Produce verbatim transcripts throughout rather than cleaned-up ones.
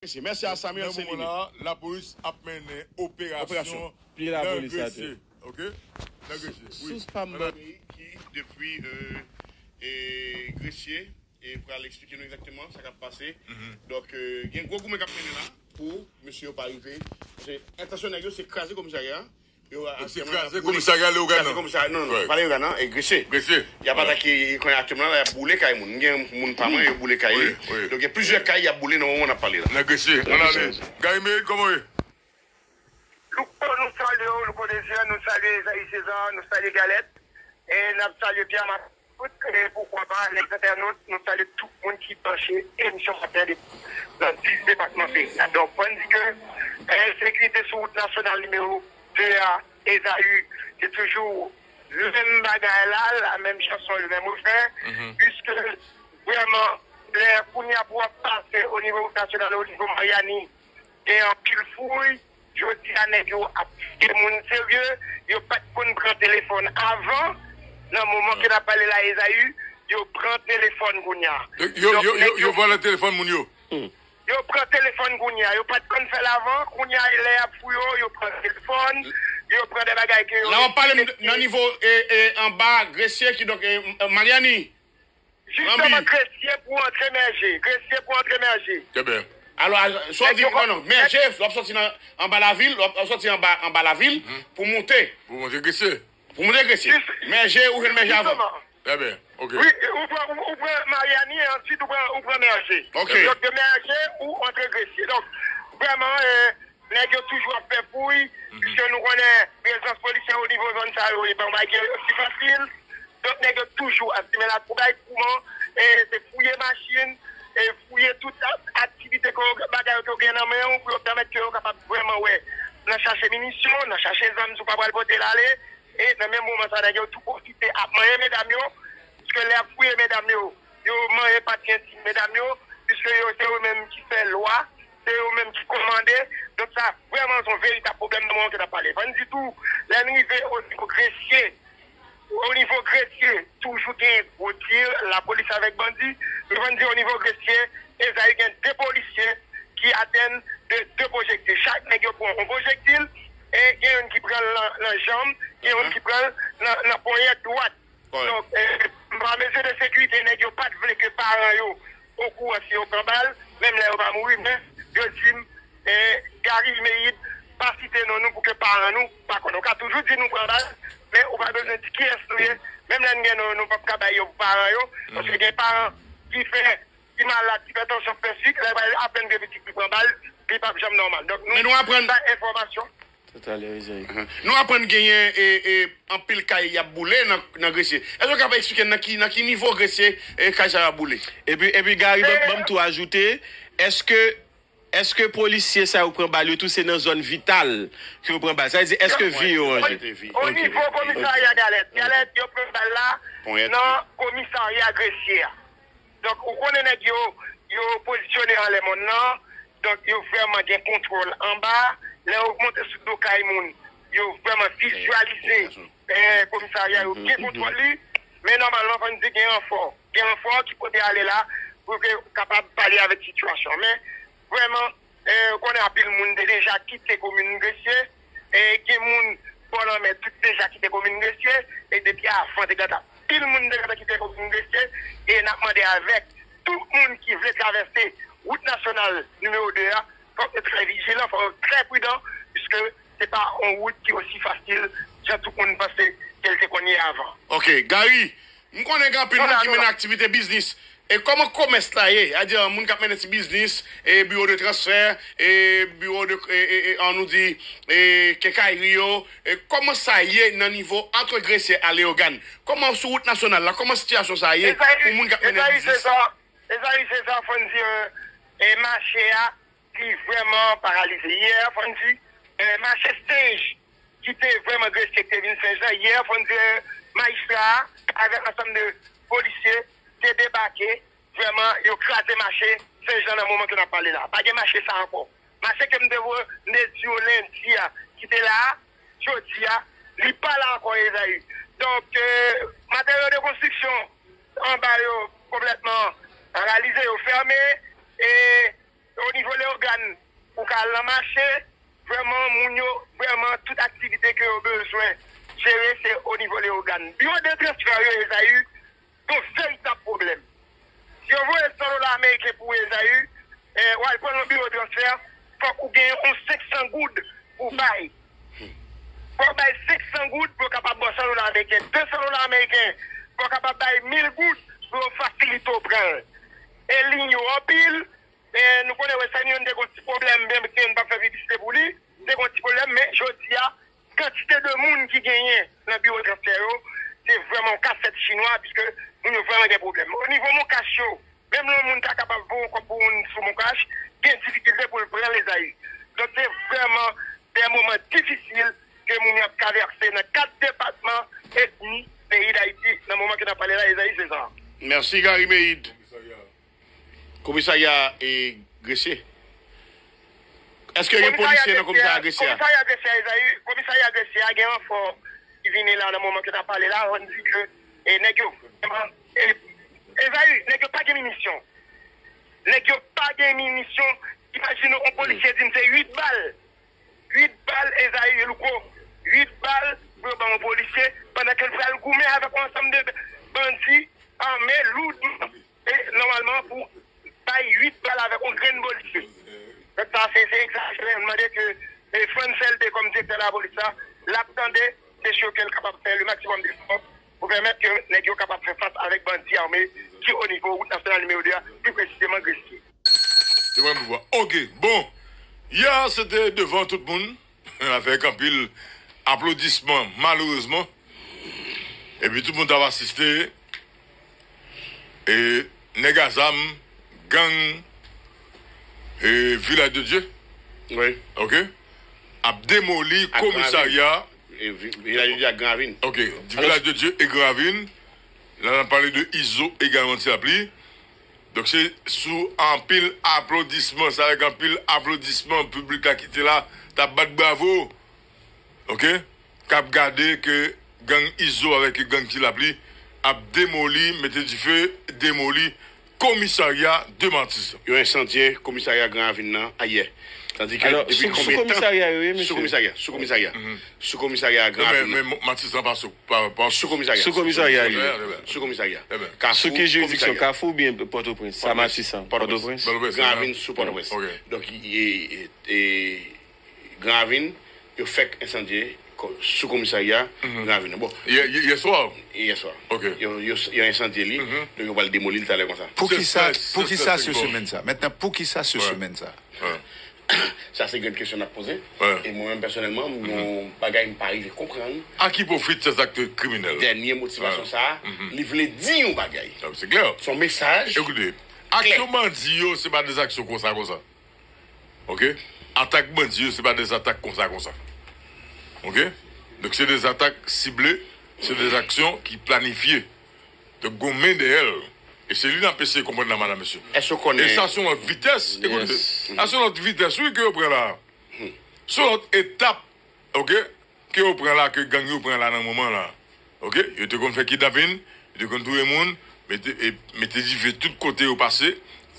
Mèsi a Samuel Saint-Louis. Nan moman la, lapolis ap mennen operasyon nan Gresye. Ok? Nan Gresye. Wi. Sous pa m ban. Ki depi Gresye e pral eksplike nou egzakteman sa k ap pase. Donk, gen gwo goumen k ap mennen la pou mesye yo pa rive. Paske entansyon nèg yo se kraze komisarya. Yo se kraze komisarya Leyogàn nan. Komisarya, non, non, pa Leyogàn nan, e Gresye. Gresye. Y ap atake kwen aktyèlman la, y ap boule kay moun. M gen moun pa mwen, yo boule kay li. Donk, gen plizyè kay y ap boule nan moman n ap pale la. Nan Gresye. Ann ale. Gary Merit, kòman w ye? Louko, nou salye w, Louko Désir, nou salye Esaü César, nou salye Galèt, e n ap salye Pierre Marc. E poukwa pa, lèzentènot, nou salye tout moun ki branche emisyon maten de, nan dis depatman peyi a. Donk, fò n di ke, eh, sekirite sou wout nasyonal nimewo de a, Esaü, se toujou menm bagay la, la menm chanson, le menm refren, piske vrèman, lè kounye a pou w ap pase o nivo wout nasyonal, o nivo Maryani, gen anpil fouy. Jodi a, nèg yo ap fouye moun serye. Yo pa t konn pran telefòn avan. Nan moman ke n ap pale la, Esaü, yo pran telefòn kounye a. Yo, yo, yo, yo vòlè telefòn moun yo. Yo pran telefòn kounye a. Yo pa t konn fè l avan. Kounye a, lè y ap fouye w, yo pran telefòn. Yo pran de bagay ke yo. La w ap pale m nan nivo, e, e, anba Gresye, kidonk, e, Maryani. Jisteman, Gresye pou antre Mèje. Gresye pou antre Mèje. Trè byen. Alò, sa w di, non, non, Mèje, w ap sòti nan, anba lavil, w ap sòti anba, anba lavil pou monte. Pou monte Gresye. Pou monte Gresye. Mèje, ou jwenn Mèje avan. Jisteman. Trè byen, ok. Wi, ou pran, ou, ou pran Maryani, e answit ou pran, ou pran Mèje. Ok. Donk, de Mèje, ou antre Gresye. Donk, vrèman, eh, nèg yo toujou ap fè fouy, piske nou konnen prezans polisye o nivo zòn sa yo, e pa yon bagay ki osi fasil. Donk, nèg yo toujou ap simen latwoubay, kouman, e se fouye machin, e fouye tout a-, aktivite ke w, bagay yo ke w gen nan men w, pou yo pèmèt ke yo kapab vrèman wè nan chache minisyon, nan chache zam si w pa pral pote l ale, e nan menm moman sa, nèg yo tou pwofite ap manyen medam yo, piske lè y ap fouye medam yo, yo manyen pati entim medam yo, piske yo, se yo menm ki fè lwa, se yo menm ki kòmande. Donk, sa vrèman se yon veritab pwoblèm nan moman ke n ap pale. Fò n di tou, lè n rive o nivo Gresye, o nivo Gresye, toujou gen gwo tir, lapolis avèk bandi. Men fò n di o nivo Gresye, Esaü, gen de polisye ki atenn de de pwojektil. Chak nèg yo pran yon pwojektil, e gen youn ki pran l nan, nan janm, gen youn ki pran l nan, nan ponyèt dwat. Donk, eh, pa mezi de sekirite, nèg yo pa t vle ke paran yo okouran si yo pran bal, menm lè yo pa mouri, men yo di m, eh, Gary Merit, pa site non nou pou ke paran nou pa konnen. Ou ka toujou di nou pran bal, men ou pa bezwen di kiyès nou ye. Menm lè n gen non yo, nou p ap ka bay yo pou paran yo, paske gen paran ki fè, ki malad, ki fè tansyon, ki fè sik, lè apèn gen pitit li pran bal, li p ap janm nòmal. Donk, nou bay enfòmasyon. Talè, Esaü. Nou aprann genyen, e, e, anpil kay y ap boule nan, nan Gresye. Èske w kapab eksplike n nan ki, nan ki nivo Gresye, e, kay sa yo ap boule? Epi, epi Gary, ban, ban m tou ajoute, èske, èske polisye sa yo pran bal yo tou se nan zòn vital ke yo pran bal? Sa vle di, èske vi yo an jè? O nivo komisarya Galèt, Galèt, yo pran bal la nan komisarya Gresye a. Donk, ou konnen nèg yo, yo pozisyone anlè mòn nan. Donk, yo vrèman gen kontwòl anba. Lè yo monte sou do kay moun, yo vrèman vizyalize, eh, komisarya yo gen kontwòl li. Men nòmalman, fò n di gen ranfò. Gen ranfò ki pote ale la pou ke kapab pale avèk sitiyasyon. Men, vrèman, eh, ou konnen anpil moun te deja kite komin Gresye. E gen moun bò lanmè, tout deja kite komin Gresye. E depi avan, te gentan pil moun te gentan kite komin Gresye, e n ap mande avèk tout moun ki vle travèse wout nasyonal nimewo de a, fòk yo trè vijilan, fòk yo trè pridan, piske se pa yon wout ki osi fasil jan tout moun panse ke l te konn ye avan. Ok, Gary, m konnen gen anpil moun ki mennen aktivite biznis. E kòman komès la ye? Sa vle di, moun k ap mennen ti biznis, e biwo de transfè, e biwo de, e, e, e, an nou di, e kenkayri yo, e kòman sa ye nan nivo ant Gresye a Leyogàn? Kòman sou wout nasyonal la, kòman sitiyasyon sa ye pou moun k ap mennen biznis? Esaü César, fò n di, e, e mache a, li vrèman paralize. Yè, fò n di, e, mache Senj, ki te vrèman Gresye, ki te vin Senj lan, yè, fò n di, e, majistra a, avèk ansanm de polisye, te debake, vrèman, yo kraze mache Senj lan nan moman ke n ap pale la. Pa gen mache sa ankò. Mache ke m te voye, m te di yo lendi a, ki te la a, jodi a, li pa la ankò, Esaü. Donk, e, materyo de konstriksyon anba yo konplètman paralize, yo fèmen, e onivo Leyogàn, ou ka al nan mache, vrèman, moun yo, vrèman, tout aktivite ke yo bezwen jere, se onivo Leyogàn. Biwo de transfè yo, Ezayi, gon veritab pwoblèm. Si yo voye san dola ameriken pou Ezayi, eh, w al pran nan biwo transfè, fòk ou gen yon senk san goud pou bay. Fò w bay senk san goud pou yo kapab ba w san dola ameriken. De san dola ameriken, fò w kapab bay mil goud pou yo fasilite w pran l. E liy yo anpil, e nou konnen Western Union te gon ti pwoblèm, byenke n p ap fè piblisite pou li, te gon ti pwoblèm, men jodi a, kantite de moun ki genyen nan biwo transfè yo, se vrèman yon kasèt chinwa, piske moun yo vrèman gen pwoblèm. O nivo MonCash yo, menm lè yon moun ta kapab voye yon kòb pou moun sou MonCash, gen difikilte pou l pran Ezayi. Donk, se vrèman de moman difisil ke moun yo ap travèse nan kat depatman edmi peyi Dayiti nan moman ke n ap pale la, Ezayi Sezar. Mèsi, Gary Meïd. Komisarya e Gresye. Èske gen polisye nan komisarya Gresye a? Komisarya Gresye a, Ezayi, komisarya Gresye a gen ranfò ki vini la nan moman ke n ap pale la, ann di ke e nèg yo vrèman, e, Ezayi, nèg yo pa gen minisyon. Nèg yo pa gen minisyon. Imajine w, yon polisye di m se uit bal. Uit bal, Ezayi Louko. Uit bal pou yo ban yon polisye, pandan ke l pral goumen avèk yon ansanm de bandi ame loudman. E nòmalman pou bay uit bal avèk yon grenn polisye. Donk sa se se egzajere. M mande ke e, Frantz Elbé kòm direktè lapolis la, l ap tande, se cho ke l kapab fè le maksimòm de efò pou pèmèt ke nèg yo kapab fè fas avèk bandi ame ki o nivo wout nasyonal nimewo de a, pi presizeman Gresye. Te pran pouvwa. Ok, bon. Yè se te devan tout moun avèk anpil aplodisman, malerezman. Epi tout moun t ap asiste e nèg a zam, gang e Vilaj de Dye, Wi. ok, ap demoli komisarya. Vilaj de Dye ak Gran Ravin. Ok, Vilaj de Dye e Gran Ravin. La n ap pale de Izo egalman Ti Lapli. Donk se sou anpil aplodisman, se avèk anpil aplodisman piblik la ki te la t ap bat bravo, ok, k ap gade ke gang Izo avèk gang Ti Lapli ap demoli, mete dife, demoli komisarya de Matis. Yo ensandye komisarya Gran Ravin nan ayè. Tandike depi konbyen tan? Sou komisarya, sou komisarya, sou komisarya. Sou komisarya Gran Ravin nan. Men Matis lan pa sou Sou komisarya. Sou komisarya. Sou komisarya. Sou ki jiridiksyon? Kafou oubyen Pòtoprens? Sa Matisan. Pòtoprens. Gran Ravin sou Pòtoprens. Donk, Gran Ravin, yo fèk ensandye sou komisarya Gran Ravin nan. Bon. Yèswa? Yèswa. Yo ensandye li, donk yo pral demoli l talè konsa. Poukisa se semèn sa? Mentnan, poukisa se semèn sa? Sa se grenn kesyon n ap poze. E mwen menm pèsonèlman, m yon bagay m pa rive konprann. A ki pwofit sèt akte kriminèl? Dènye motivasyon sa a, li vle di yon bagay. Se klè. Se yon mesaj. Ekoute, aksyon bandi yo, se pa de aksyon konsa konsa. Ok? Atak bandi yo, se pa de atak konsa konsa. Ok? Donk, se de atak sible, se de aksyon ki planifye. Donk, gon men dèyè l. E se li n ap eseye konprann la, madanm, mesye. Èske w konnen. E sa se yon lòt vitès. Ekoute, sa se yon lòt vitès, wi, ke yo pran la. Se yon lòt etap, ok, ke yo pran la, ke gang yo pran la nan moman la. Ok? Yo te konn fè kidnapin, yo te konn touye moun, mete, e, mete dife tout kote yo pase,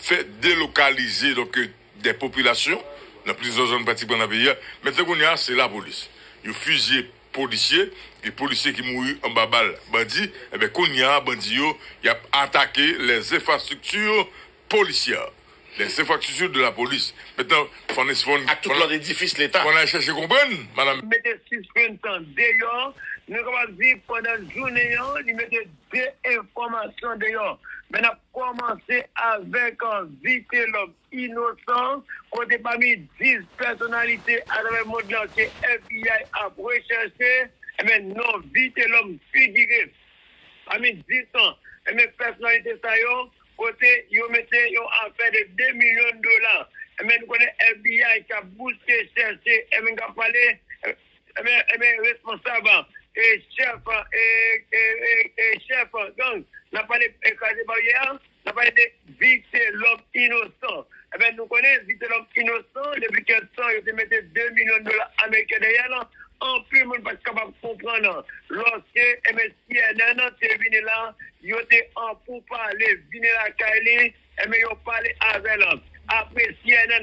fè delokalize, donk, de popilasyon nan plizyè zòn pratikman nan peyi a. Mentnan kounye a, se lapolis. Yo fizye polisye, e polisye ki mouri anba bal bandi, enben kounye a, bandi yo, y ap atake les infrastructures policières, les infrastructures de la police. Mentnan, fò n, fò n, ak tout lòt edifis Leta. Fò n al chèche konprann, madanm. Mete sispann deyò, nou kapab di pandan jounen an, li mete de enfòmasyon deyò. Men n ap kòmanse avèk Vitelhomme Innocent, kote pami dis pèsonalite atravè mond lan ke FBI ap rechèche, enben, non Vitelhomme figire pami dis lan. Enben, pèsonalite sa yo, kote yo mete yon afè de de milyon dola. Enben, nou konnen FBI k ap bouske chèche, enben, k ap pale, enben, enben, responsab, e chèf, e, e, e, e chèf gang, n ap pale, e, kraze baryè a, n ap pale de Vitelhomme Innocent. Enben, nou konnen Vitelhomme Innocent, depi kèk tan, yo te mete de milyon dola ameriken dèyè l. Anpil moun pa t kapab konprann. Lòske, enben, C N N te vini la, yo te an poupale, vini lakay li, enben, yo pale avè l. Apre C N N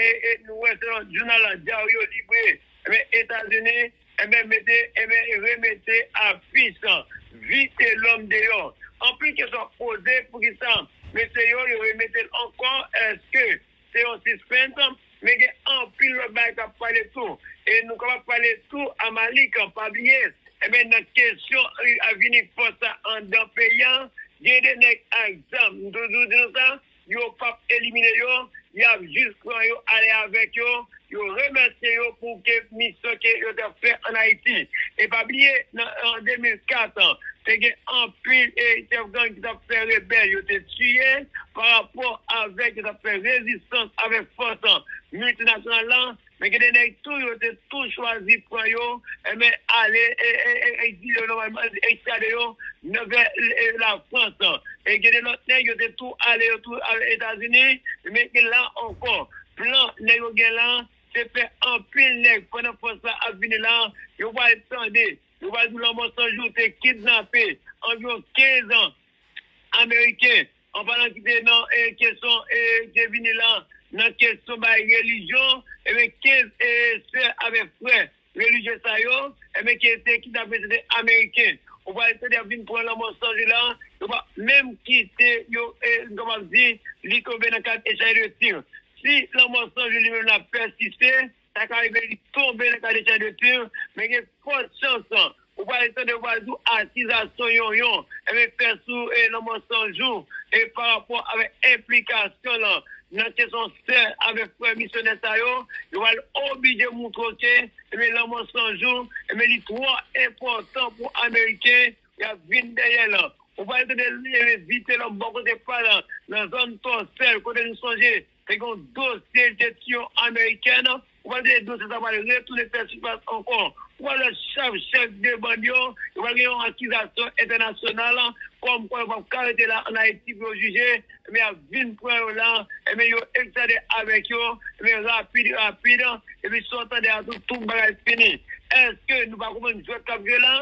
e, e, nou wè se nan jounal la, Diario Libre, enben, Etazini, enben, mete, enben, remete afich Vitelhomme deyò. Anpil kesyon ap poze, poukisa mesye yo, yo remete l ankò? Èske se yon sispens? Men gen anpil lòt bagay k ap pale tou. E nou kapab pale tou a Malik, pa bliye, enben, nan kesyon, eh, vini fòs la anndan peyi a, gen de nèg ak zam, m toujou di nou sa, yo p ap elimine yo, y ap jis pran yo, ale avèk yo, yo remèsye yo pou ke misyon ke yo t ap fè ann Ayiti. E pa bliye, nan, an de mil kat, te gen anpil, eh, chèf gang ki t ap fè rebèl, yo te tiye pa rapò avèk yo t ap fè rezistans avèk fòs miltinasyonal la. Men gen de nèg tou, yo te tou chwazi pran yo, enben, ale, e, e, e, egzile yo nòmalman, egzade yo nan vè, e, Lafrans. E gen de lòt nèg, yo te tou ale, yo tou ale Etazini, men ke la ankò, plan nèg yo gen la, se fè anpil nèg, pandan fòs la ap vini la, yo pral tande, yo pral di Lanmò San Jou te kidnape anviwon kenz Ameriken, an palan ki te nan, e, kesyon, e, te vini la, nan kesyon bay relijyon, enben, kenz, e, sè avèk frè relijye sa yo, enben, ki te kidnape, se te Ameriken. Ou pral tande y ap vin pran Lanmò San Jou la, yo pa menm kite yo, e, nou kapab di, li tonbe nan kad echanj de tir. Si Lanmò San Jou li menm la pèsiste, sa ka rive li tonbe nan kad echanj de tir, men gen fòt chans, ou pral tande yo pral di w akizasyon yonyon, enben, fè sou, e, Lanmò San Jou, e, pa rapò avèk enplikasyon l nan kesyon sè avèk frè misyonè sa yo, yo pral oblije moutre w ke, enben, Lanmò San Jou, enben, li twò enpòtan pou Ameriken, y ap vin dèyè l. Ou pral tande, enben, Vitelhomme bò kote pa l, nan zòn Tòsèl, kote nou sonje, te gen yon dosye l te tiye yon Amerikèn, ou pral tande dosye sa pral retounen fè sifas ankò. Ou pral wè chèf, chèf de bann yo, yo pral gen yon akizasyon entènasyonal, kòmkwa yo p ap ka rete la ann Ayiti pou yo jije, enben, y ap vin pran yo la, enben, yo egzade avèk yo, enben, rapid, rapid, epi sa w tande a tou, tout bagay fini. Èske nou pa konprann jwèt k ap jwe la?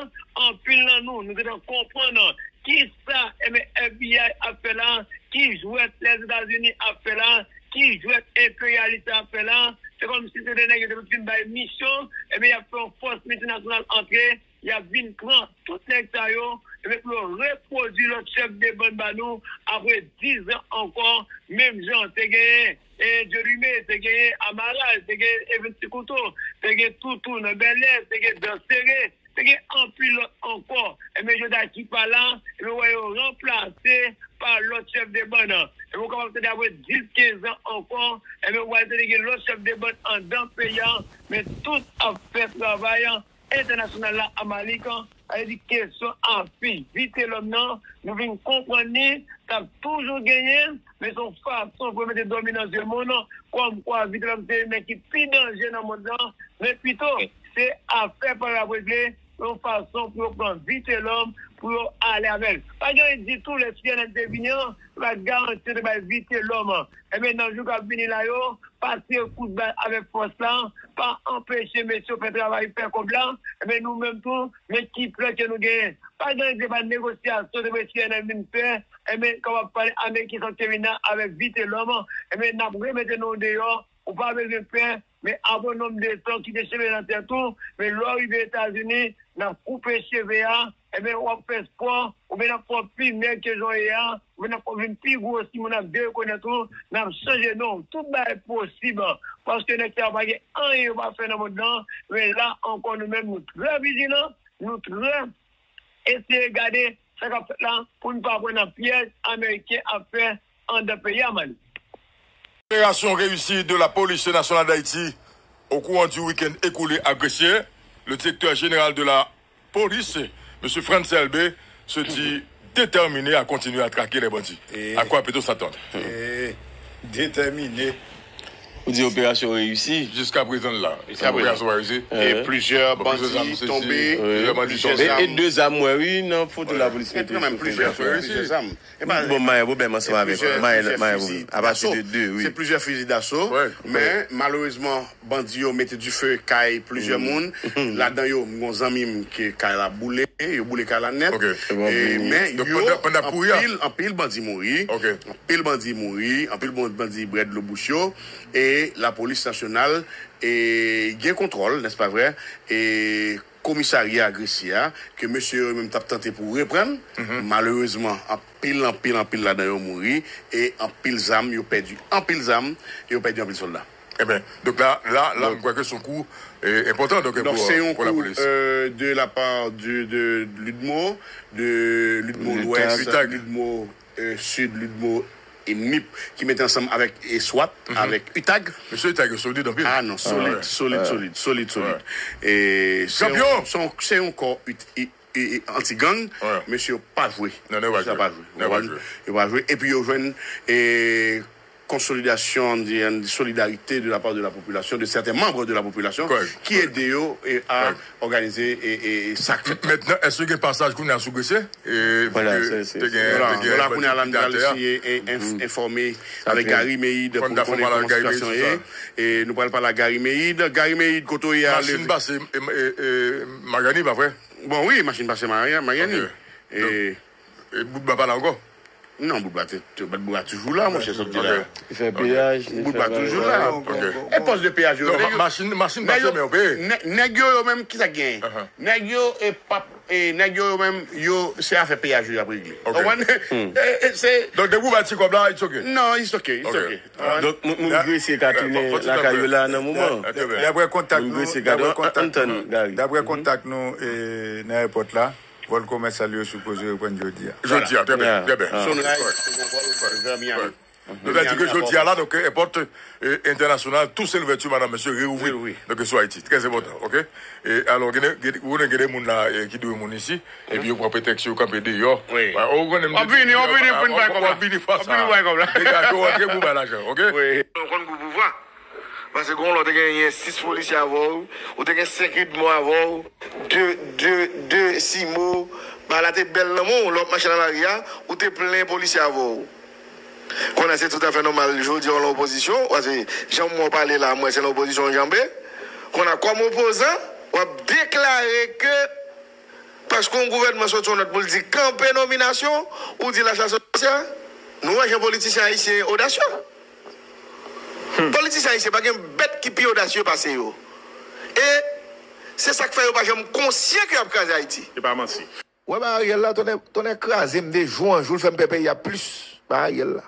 Anpil nan nou, nou gentan konprann kisa, enben, F B I ap fè la, ki jwèt Lèzetazini ap fè la, ki jwèt enperyalis la ap fè la. Se kòmsi se de nèg yo te fin bay misyon, enben, y ap fè yon fòs miltinasyonal antre, y ap vin pran tout nèg sa yo, enben, pou yo repwodui lòt chèf de bann ba nou, apre diz an ankò, menm jan, te genyen, e, Dieudrimé, te genyen Amaral, te genyen Evens Ti Kouto, te gen Toutou nan Bèlè, te gen Dansere, te gen anpil lòt ankò. Enben, jodi a ki pa la, enben, w wè yo ranplase pa lòt chèf de bann. Enben, ou kapab tande apre dis, kenz an ankò, enben, w wè tande gen lòt chèf de bann anndan peyi a, men tout ap fè travay entènasyonal la a Malik, sa vle di kesyon afich Vitelhomme nan, nou vin konprann li, t ap toujou genyen, men se yon fason pou yo mete dòmi nan zye moun, kòmkwa Vitelhomme se nèg ki pi danje nan mond lan, men pito, se afè pa yo ap regle, yon fason pou yo pran Vitelhomme, pou yo ale avè l. Pa gen anyen ditou, lè C N N te vini an, yo pa t garanti yo te bay Vitelhomme. Enben, nan jou k ap vini la yo, pa tire kout bal avèk fòs la, pa anpeche mesye yo fè travay, fè kòb la, enben, nou menm tou, men ki plan ke nou genyen. Pa gen anyen, se pa negosyasyon, se vre C N N vin fè, enben, kòm ap pale Ameriken sòti vin nan avèk Vitelhomme, enben, n ap remete nou deyò, ou pa bezwen pè, men apre nonm de tan ki te cheve nan tèt ou, men lè w rive Etazini, n ap koupe cheve a, enben, w ap fè espwa, oubyen n ap fè w pi mèg ke jan w ye a, oubyen n ap fè w vin pi gwo, si moun ap derekonèt ou, n ap chanje non w. Tout bagay posib, paske nèg sa yo pa gen anyen yo pa fè nan mond lan, men la ankò nou menm nou trè vijilan, nou trè eseye gade sa k ap fèt la pou n pa pran nan pyèj Ameriken ap fè anndan peyi a, Mali. Opération réussie de la Police nationale d'Haïti au courant du week-end écoulé à Gressier. Le directeur général de la police, M. Frantz Elbé, se dit déterminé à continuer à traquer les bandits. À quoi peut-on s'attendre? Déterminé. Ou di operasyon reyisi. Jiska prezan la. Operasyon reyisi. E plizyè bandi tonbe. E de zam mwen wi nan foto lapolis mete. Plizyè zam. Bon, mayen pwoblèm ansanm avèk. Mayen lòt mayen pwoblèm. Apati de de wi. Se plizyè fizi daso. Men malerezman bandi yo mete dife kay plizyè moun. Ladan yo m gon zanmi m ke kay la boule. Yo boule kay la nèt. Men yo anpil anpil bandi mouri. Anpil bandi mouri. Anpil bandi bwè dlo bouch yo. E E lapolis nasyonal e gen kontwòl, nèspa vrè, e komisarya Gresye a, ke mesye yo menm t ap tante pou reprann. Malerezman, anpil, anpil, anpil ladan yo mouri, e anpil zam, yo pèdi anpil zam, yo pèdi anpil sòlda. Eben, donk la, la, la, m kwè ke se yon kou, eh, enpòtan, donk, donk, pou, se yon pou kou, lapolis, euh, de la part de, de l'UDMO, de l'UDMO Lwès, UTAG, l'UDMO, euh, Sid, l'UDMO e MIP, ki mete ansanm avèk, e SWAT, avèk UTAG. Mesye UTAG yo solid anpil. Ah non, solid, solid, solid, solid, solid. E se yon, se yon, se yon kò ut-, i-, e, e, anti-gang, mesye yo pa jwe. Non, non, yo pa jwe. Yo pa jwe. Yo pa jwe. Epi yo jwenn, e, konsolidasyon, di, di solidarite de la part de la population, de certains membres de la population, ki ede yo, e, a òganize, e, e, e sa k fèt. Mentnan, èske gen pasaj kounye a sou Gresye? E, vwala, se, se, te gen, te gen, vwala, kounye a la, n pral eseye, e, enf-, enfòme avèk Gary Meïd pou n konnen kòman sitiyasyon ye. E nou pral pale a Gary Meïd. Gary Meïd, kote w ye a? Machin pase, e, e, e, Mariani, pa vre? Bon, wi, machin pase Mari-, Mariani. Ok. E, donk, e, bout ba pa la ankò? Non, bout ba te, te, bout ba toujou la, monchè, sa m di la. Li fè peyaj, li fè bagay. Bout ba toujou la. Ok. E pòs de peyaj yo, non, nèg yo, machin, machin pase, men yo peye. Nèg yo, yo menm, ki sa k genyen? Nèg yo, e, p ap, e, nèg yo, yo menm, yo, se afè peyaj yo y ap regle. Ok. Ou konprann? E, e, se... Donk, depi w ba ti kòb la, it's ok. Non, it's ok, it's ok. Donk, moun, moun Gresye ka tounen lakay yo la nan moman. Daprè kontak nou, daprè kontak nou, daprè kontak nou, e, nan èpòt la, vòl komèsal yo sipoze reprann jodi a. Jodi a, trè byen, trè byen. Sunrise, se yon vòl vè Miami. Nou ta di ke jodi a la, donk, èpòt, e, entènasyonal Toussaint Louverture, madanm, mesye, reouvri. Donk, sou Ayiti. Trè enpòtan, ok? E, alò, gen, gen, ou konnen gen de moun la, e, ki dwe moun isi, epi yo pran pretèks yo kanpe deyò. Wi. W ap vini, w ap vini pou n bay kòb la. W ap vini fwa sa. W ap vini pou bay kòb la. Degaje w antre pou bay lajan, ok? Wi. Nou konn gwo pouvwa. Paske gon lè w te genyen sis polisye avè w, ou te gen senk UDMO avè w, de, de, de CIMO, bagay la te bèl nan men w, lè w ap mache nan lari a, ou te plen polisye avè w. Kounye a se toutafè nòmal, jodi a w nan opozisyon, paske jan m wè w pale la, m wè se nan opozisyon w janbe. Kounye a kòm opozan, w ap deklare ke paske yon gouvènman soti yon nòt pou l di kanpe nominasyon, ou di lachas o sòsye, nou wè jan politisyen ayisyen odasye. Politisyen ayisyen pa gen bèt ki pi odasye pase yo. E se sa k fè yo pa janm konsyan ke y ap kraze Ayiti. Se pa manti. Wè ba Ariel la, tonnè, tonnè kraze m de jou an jou, l fè m pè peyi a plis. Ba Ariel la.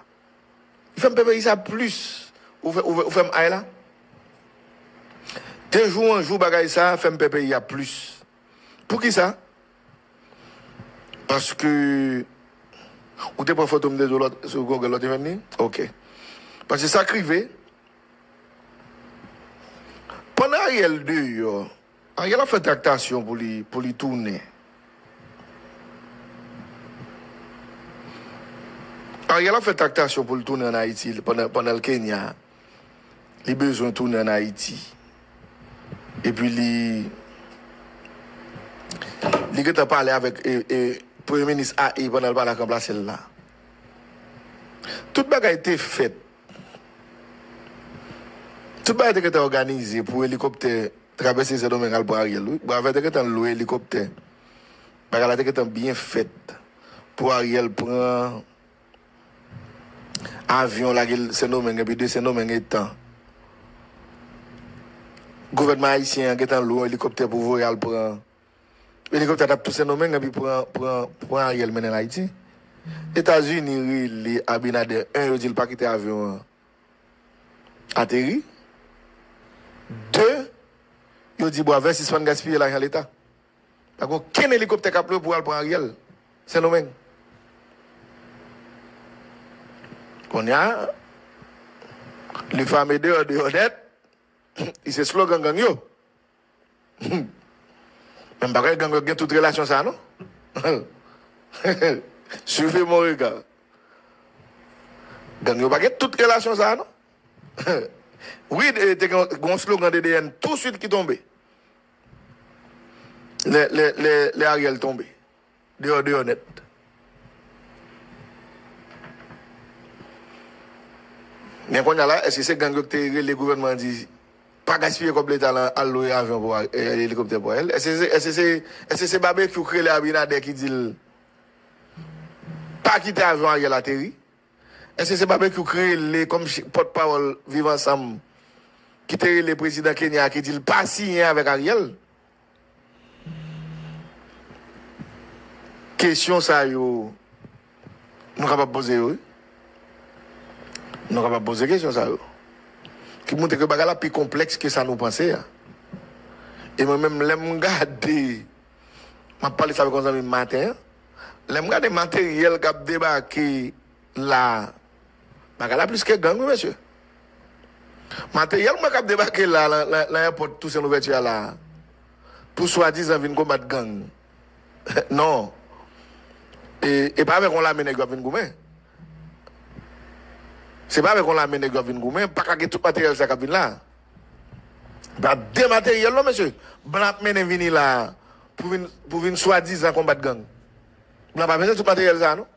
Li fè m pè peyi sa plis. Ou fè, ou fè, ou fè m ay la. De jou an jou bagay sa fè m pè peyi a plis. Poukisa? Paske ou te pran foto m de do lòt, sou Google lòt te jwenn li? Ok. Paske sa k rive, pandan Ariel deyò, Ariel ap fè traktasyon pou li, pou li tounen. Ariel ap fè traktasyon pou l tounen ann Ayiti pandan, pandan l Kenya. Li bezwen tounen ann Ayiti. Epi li, li gentan pale avèk, e, e, premye minis a e pandan l pale ak ranplase l la. Tout bagay te fèt. Tout bagay te gentan òganize pou elikoptè travèse Sendomeng al pran Ariel, wi. Bravè te gentan lwe elikoptè. Bagay la te gentan byen fèt pou Ariel pran avyon, lage l Sendomeng, epi de Sendomeng etan. Gouvènman ayisyen an gentan lwe yon elikoptè pou voye al pran. Elikoptè a t ap tou Sendomeng, epi pran, pran, pran Ariel mennen l Ayiti. Etazini rele Abinader, en, yo di l pa kite avyon an ateri. De, yo di Bravè sispann gaspiye lajan Leta. Pa gen okenn elikoptè k ap lwe pou al pran Ariel Sendomeng. Kounye a, le fameux deyò deyò nèt, li se slogan gang yo. Men m pa kwè gang yo gen tout relasyon sa a, non. Suivez mon regard. Gang yo pa gen tout relasyon sa a, non. Wi, e, te gen yon slogan de D N touswit ki tonbe. Lè, lè, lè, lè Ariel tonbe. Deyò, deyò nèt. Men kounye a la, èske se gang yo ki te rele gouvènman an di, pa gaspiye kòb Leta la, al lwe avyon pou, e, elikoptè pou Ariel? Èske se, èske se, èske se Babekyou ki rele Abinader ki di l, pa kite avyon Ariel ateri? Èske se Babekyou ki rele kòm chi-, pòtpawòl Viv Ansanm ki te rele prezidan Kenya a, ki di l pa siyen avèk Ariel. Kesyon sa yo, nou kapab poze yo, wi. Nou kapab poze kesyon sa yo. Ki montre ke bagay la pi konplèks ke sa nou panse a. E mwen menm, lè m gade, m ap pale sa avèk yon zanmi m maten an, lè m gade materyèl k ap debake la, bagay la plis ke gang, wi, mesye. Materyèl mwen k ap debake la, lan, lan, lan èpòt Tousen Louvèti a la, pou swadizan vin konbat gang. Non. E, e pa avèk yon lame nèg yo ap vin goumen. Se pa avèk yon lame nèg yo ap vin goumen. Pa ka gen tout materyèl sa k ap vin la. Pa de materyèl non, mesye. Blan ap mennen vini la pou vin, pou vin swadizan konbat gang. Blan pa bezwen tout materyèl sa non.